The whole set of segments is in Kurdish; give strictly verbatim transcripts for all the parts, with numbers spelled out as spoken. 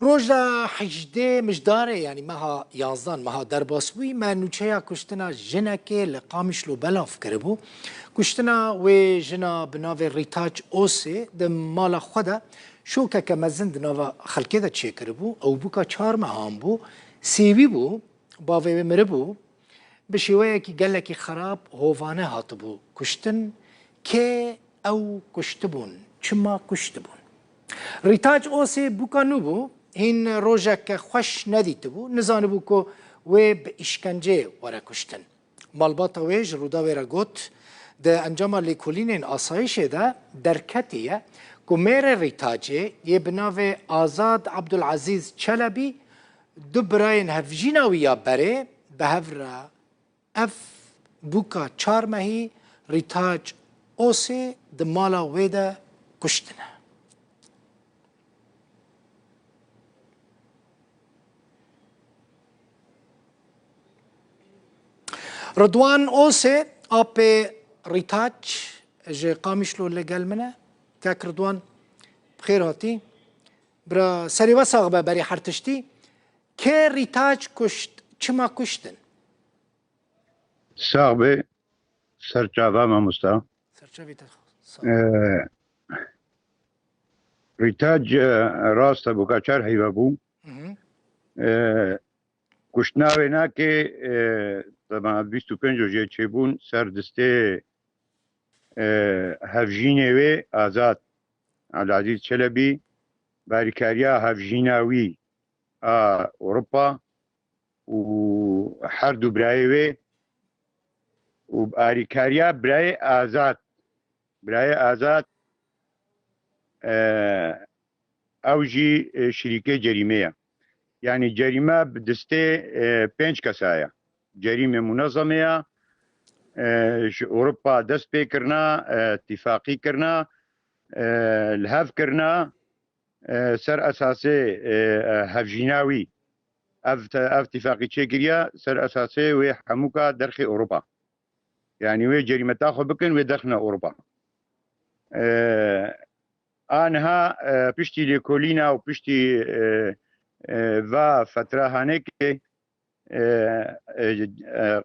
Roja hejdê Mijdarê, yanî meha yazdan, meha derbasbûyî me nûçeya kuştina jinekê li Qamişlo belav kiribû. Kuştina wê jina bi navê Rîtaç Osê di mala xwe de şokeke mezin di nava xelkê de çêkiribû. Ew bûka çar mehan bû, sêwî bû, bavê wê miribû. Bi şêweyekî gelekî xerab hovane hatibû kuştin. Kê ew kuştibûn? Çima kuştibûn? Rîtaç Osê bûka nû bû, hîn rojeke xweş nedîtibû, nizanibû ku wê bi îşkencê were kuştin. Malbata wê ji Rûdawê re got, di encama lêkolînên asayişê de derketiye ku mêrê Rîtacê yê bi navê Azad Abdulazîz Çelebî du birayên hevjîna wî ya berê bi hev re ev bûka çar mehî Rîtaç Osê di mala wê de kuştine. Ridwan Osê, apê Rîtaç, ji Qamişlo li gel min e. Kek Ridwan, bi xêr hatî. Bira, serê we sax be berî her tiştî. Kê Rîtaç kuşt, çima kuştin? Sax be, serçava mamosta. Serçavê te sax. Ee, Rîtaç, e, rast e, bûka çar heyva bû. Hı hı. Ee, kuştina wê nake, e, tema bîst û pênc rojê çêbûn ser distê, e, hevjînê wê Azad Elazîz Çelebî, barîkariya hevjîna wî a Ewropa û her du birayê wê û bi arîkariya birayê Azad, birayê Azad, e, ew jî, e, şirîkê cerîmê ye. Yanî cerîme bi distê, e, pênc kesa ye. Cerîmê munezemê ye. E, ji Ewropa dest pê kirina, e, tîfaqî kirina, e, li hev kirina, e, ser esasê, e, e, hevjîna wî. Ev te-, ev tîfaqî çêkiriye, ser esasê wê hemûka derxê Ewropa. Yanî wê cerîmeta xwe bikin, wê derxine Ewropa. E, aniha, e, piştî lêkolîna û piştî, e, e, va fetra hanekê, e, e, e,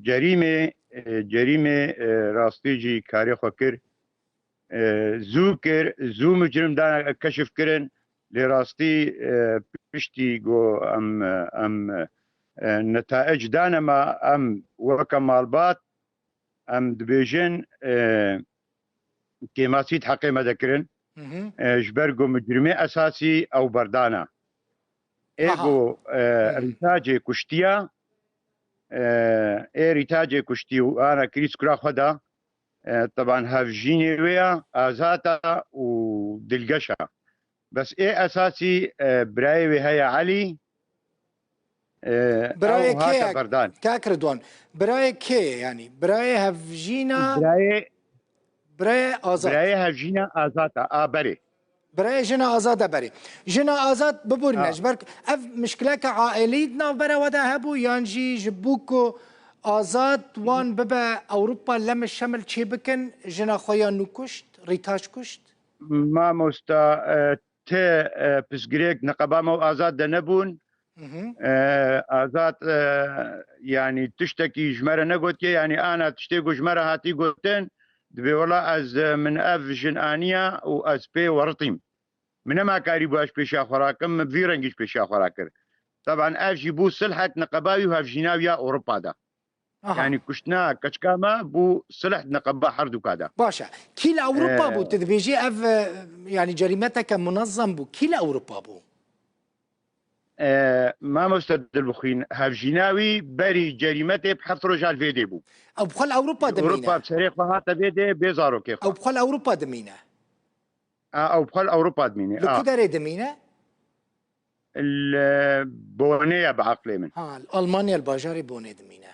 cerîmê, e, cerîmê, e, rastî jî karê xwe kir. E, zû kir, zû micrim dane keşif kirin. Lê rastî, e, piştî ku em, em, e, netaic dane me, em weke malbat, em dibêjin, e, kêmasî di heqê me de kirin. Hı hı. E, ji ber ku micrimê esasî ew berdana. Ê Aha. ku, e, Hı. Rîtacê kuştiya, e, ê Rîtacê kuştî û ana kirî skura xwe da, e, teban hevjînê wê ya, Azad a û Dilgeş a. Bes ê esasî, e, birayê wê heye Elî, e, Birayê ew hate kê ye? Berdan. Kak Ridwan, birayê kê ye yanî? Birayê hevjîna, Birayê, birayê Azad. Birayê hevjîna Azad a, a berê. Birayê jina Azad a berê. Jina Azad biborîne. Ha. Ji ber ku ev mişkileke aîlî di navbera we de hebû, yan jî ji bo ku Azad wan bibe Ewropa lemil şemil çê bikin, jina xwe ya nû kuşt, Rîtaç kuşt? Mamosta, e, ti, e, pirsgirêk niqeba me û Azad de nebûn. Hı hı. E, Azad, e, yanî tiştekî ji me re negotiye, yanî ana tiştê ku ji me re hatî gotin, dibê wela ez, e, min ev jin aniya û ez pê weritîm. Min nema karîbû ez pêşiya xwe rakim, min vî rengî ji pêşiya xwe rakir. Teban ev jî bû silhek niqeba wî û hevjîna wî ya Ewropa de. Aha. Yanî kuştina keçika me bû silh niqeba herdûka de. Baş e. Kî li Ewropa Ee, bû? Tu dibêjî ev, e, yanî cerîmeteke munezem bû. Kî li Ewropa bû? Ee, mamoste Dilbixwîn, hevjîna wî berî cerîmetê bi heft roja li vê dê bû. Ew bi xwe li Ewropa dimîne? Ewropa bi serê xwe hate vê dê bê zarokê xwe. Ew bi xwe li Ewropa dimîne? A, ew bi xwe li Ewropa dimîne. Li ku derê dimîne? Li Bonê ye bi eqlê min. Ha, li Almanya li bajarê Bonê dimîne.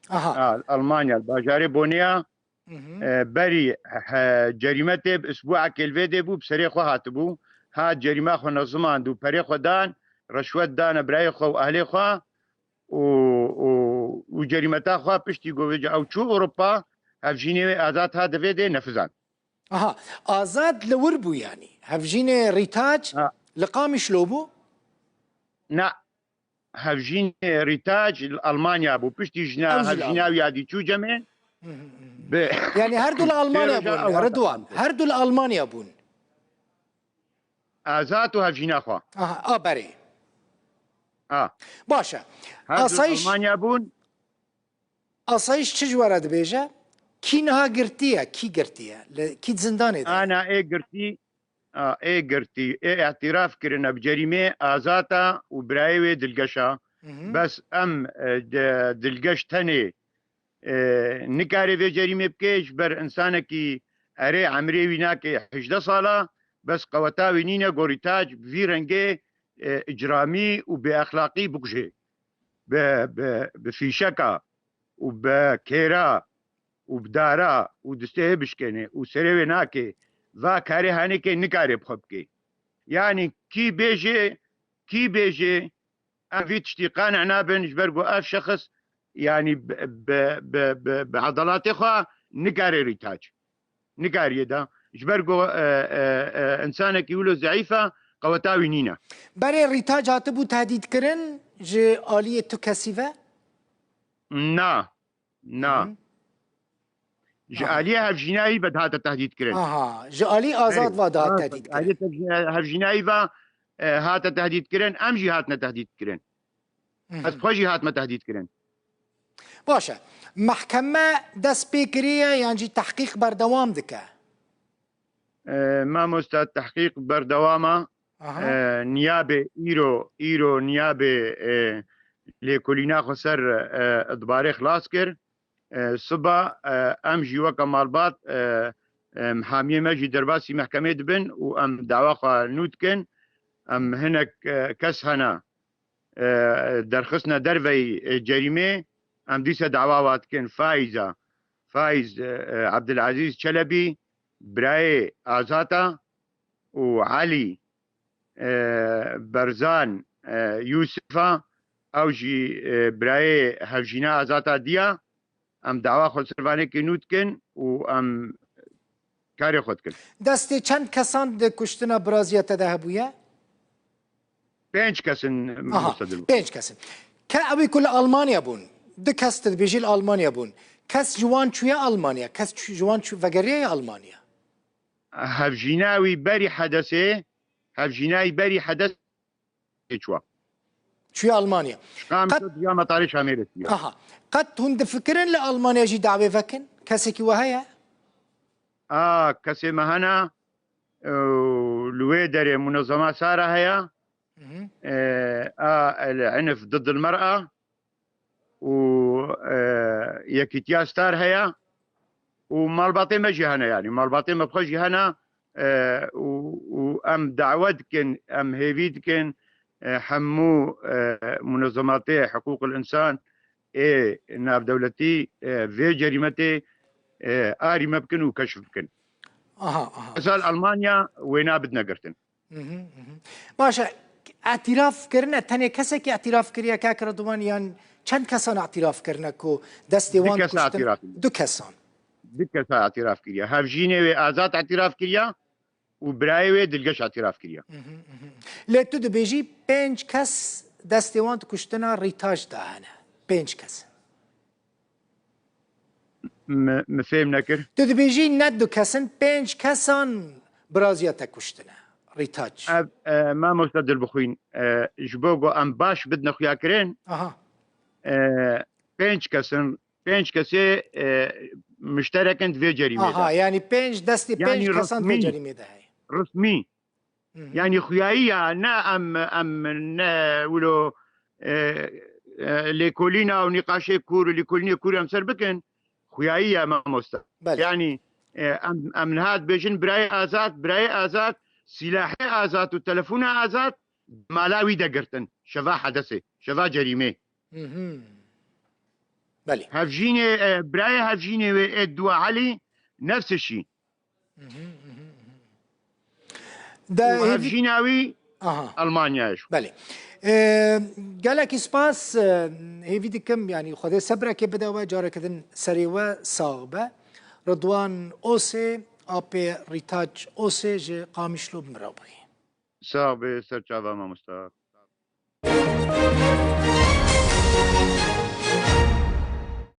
Aha. Ha, li Almanya li bajarê Bonê ye. Hı hı. E, berî, he, cerîmetê bi isbûekê li vê dê bû, bi serê xwe hatibû. Ha cerîma xwe nezimand û perê xwe dan, reşwet dane birayê xwe û ehlê xwe û, û, û cerîmeta xwe piştî ku vêca ew çû Ewropa, hevjînê wê Azad ha di vê dê nefizand. Aha, Azad li wir bû yanî. Hevjînê Rîtaç Ha. li Qamişlo bû? Na, hevjînê Rîtac li Almanya bû. Piştî jina Ew jî li hevjîna Almanya. Wî ya dî çû cemê. Hı hı, hı hı. Bi Yani her du li Almanya bûn, Ridwan. Her du li Almanya bûn. Azad û hevjîna xwe. Aha, a berê. Ha. Baş e. Her du li Asayiş Almanya bûn. Asayiş çi ji we re dibêje? Kî niha girtî ye? Kî girtî ye? Li kî zindanê de ye? Ana ê girtî, a, ê girtî, ê îtiraf kirine bi cerîmê Azad e û birayê wê Dilgeş e. Hı hı. Bes em, e, de, Dilgeş tenê, e, nikare vê cerîmê bike, ji ber insanekî erê emrê wî nake hejdeh sala, bes qeweta wî nîne ku Rîtac bi vî rengê, e, îcramî û bêexlaqî bikuje. Bi, bi, bi fîşeka û bi kêra û bi dara û distê hê bişkêne û serê wê nake, va karê hanekê nikare bi xwe bike. Yanî kî bêje, kî bêje, em vî tiştî qane nabin, ji ber ku ev şexs, yanî bi, bi, bi, bi, bi edaletê xwe nikare Rîtac. Nikariyê de. Ji ber ku, e, e, e, insanekî wilo zeîf e, qeweta wî nîne. Berê Rîtac hatibû tehdîtkirin ji aliyê tu kesî ve? Na, na. Hı hı. Ji Aha. aliyê hevjînayî ve dihate tehdîtkirin. Aha, ji alî Azad Erê, va dihat tehdîtkirin. Aliyê hevjîna-, hevjînayî ve, e, hate tehdîtkirin, em jî hatine tehdîtkirin. Hı hı. Ez xwe jî hatime tehdîtkirin. Baş e. Mehkeme dest pê kiriye yan jî tehqîq berdewam dike? E, mamosta, tehqîq berdewam e. Aha. E, niyabê îro, îro niyabê, e, lêkolîna xwe ser, e, dibarê xilas kir. E, siba, e, em jî weke malbat, e, e, hamiyê me jî derbasî mehkemê dibin û em dawa xwe nû dikin. Em hinek, e, kes hene, e, derxistine derveyî, e, cerîmê, em dîse dawa wa dikin. Faiz e, Faiz, e, e, Abdulaziz Çelebi, birayê Azad e, û Elî, e, Berzan, e, Yusuf e, ew jî, e, birayê hevjîna Azad e diya. Em dawa xwe li ser vanekê nû dikin û em karê xwe dikin. Destê çend kesan di kuştina biraziya te de hebûye? Pênc kes in, Aha, mamoste Dilbixwîn. Pênc kes in. Ke ew ê ku li Almanya bûn, du kes tu dibêjî li Almanya bûn. Kes ji wan çûye Almanya? Kes çû-, ji wan çû-, vegeriyaye Almanya? Hevjîna wî berî hedesê, hevjîna wî berî hedesê çûye. Çûye Almanya. Şam Qet şû diya metarê Şamê re çûye. Aha. Qet hûn difikirin li Almanya jî dawê vekin? Kesekî we heye? A, kesê me hene, û li wê derê munezema Sara heye, Hı hı. e, a, El Enif Didd El Mer'a û, e, Yekîtiya Star heye û malbatê me jî hene, yanî malbatê me bi xwe jî hene, e, û, û em dawe dikin, em hêvî dikin, e, hemû, e, munezematê hiqûqil însan ê navdewletî, e, vê cerîmetê, e, arî me bikin û keşf bikin. Aha, aha. Misal Almanya wêna bidine girtin. Mhm, mhm. Baş e, îtiraf kirine, tenê kesekî îtiraf kiriye, kak Ridwan, yan çend kesan îtiraf kirine ku destê Du wan kesa kuştin? Îtiraf kiriye. Du kesan. Du kesa îtiraf kiriye. Hevjînê wê Azad îtiraf kiriye û birayê wê Dilgeş îtiraf kiriye. Mhm, mhm. Lê tu dibêjî pênc kes destê wan di kuştina Rîtac de hene. Pênc kes. Mi, mi fêm nekir. Tu dibêjî ne du kes in, pênc kesan biraziya te kuştine. Rîtaç. Ev, e, mamoste Dilbixwîn, e, ji bo ku em baş bidine xuyakirin, Aha. e, pênc kes in, pênc kesê, e, mişterek in di vê cerîmê de. Aha, yanî pênc destê Yanî pênc kesan di vê resmî, cerîmê de heye. Resmî. Hı hı. Yanî xuyayî ya, ne em, em ne wilo, e, e, lêkolîna û nîqaşê kûr û lêkolînê kûr em ser bikin, xuyayî ya mamoste. Belê. Yanî, e, em, em niha dibêjin birayê Azad, birayê Azad, sîlahê Azad û telefona Azad mala wî de girtin. Şeva hedesê, şeva cerîmê. Hı hı. Belê. Hevjînê, e, birayê hevjînê wê ê dua Elî nefs şî. Mhm, mhm, mhm. De Û hêvî- hevjîna wî Aha. Almanyayê jî. Belê. Ee, gelekî spas, e, hêvî dikim, yanî Xwedê sebrekê bide we, careke din serê we sax be. Ridwan Osê, apê Rîtaç Osê ji Qamişlo bi min re bûyî. Sax be, ser çava mamosta.